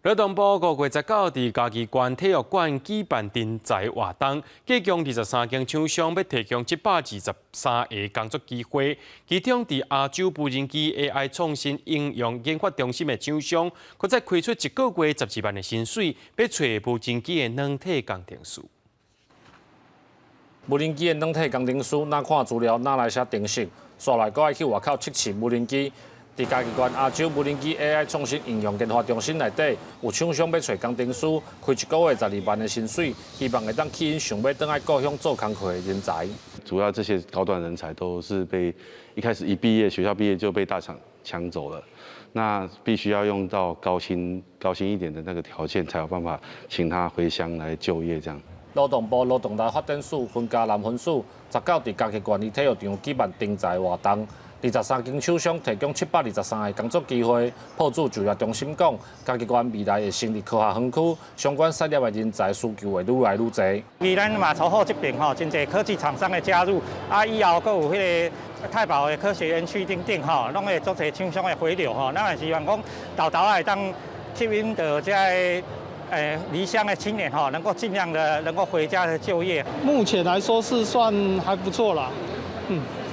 勞動部5月19佇嘉義縣體育館舉辦徵才活動，提供23間廠商欲提供723個工作機會，其中佇亞洲無人機 AI 創新應用研發中心的廠商，閣再開出一個月12萬的薪水，欲揣無人機的軟體工程師。無人機的軟體工程師，哪看資料，哪來寫程式，煞來閣愛去外口測試無人機。佇嘉義縣亞洲無人機 AI 創新應用研發中心內底，有廠商欲揣工程師，開一個月12萬的薪水，希望會當吸引想欲轉來故鄉做工課的人才。主要這些高端人才都是被一開始一畢業，學校畢業就被大廠搶走了，那必須要用到高薪高薪一點的那個條件，才有辦法請他回鄉來就業。這樣。勞動部勞動力發展署分嘉南分署19佇嘉義縣立體育場舉辦徵才活動。23間廠商提供723個工作機會。朴主就業中心講，嘉義縣未來會成立科學園區，相關產業的人才需求會愈來愈濟。伊咱馬頭後這邊吼，真濟科技廠商的加入，啊，以後閣有彼个太保的科學園區等等吼，攏會足濟廠商的回流吼。咱也希望講，沓沓會當吸引著這个離鄉的青年吼，能夠盡量的能夠回家的就業。目前來說是算還不錯啦，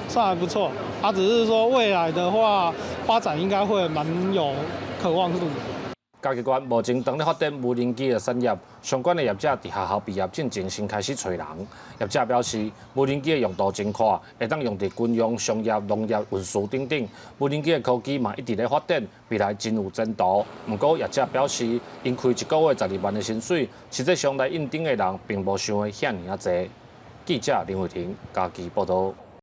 算還不錯。啊，只是說未來的話，發展應該會蠻有可望度的。嘉義縣目前當咧發展無人機的產業，相關的業者佇學校畢業進前先開始揣人。業者表示，無人機的用途真闊，會當用佇軍用、商業、農業、運輸等等。無人機的科技嘛一直咧發展，未來真有前途。毋過業者表示，𪜶開一個月12萬的薪水，實際上來應徵的人並無想的遐爾仔濟。記者林慧婷嘉義報導。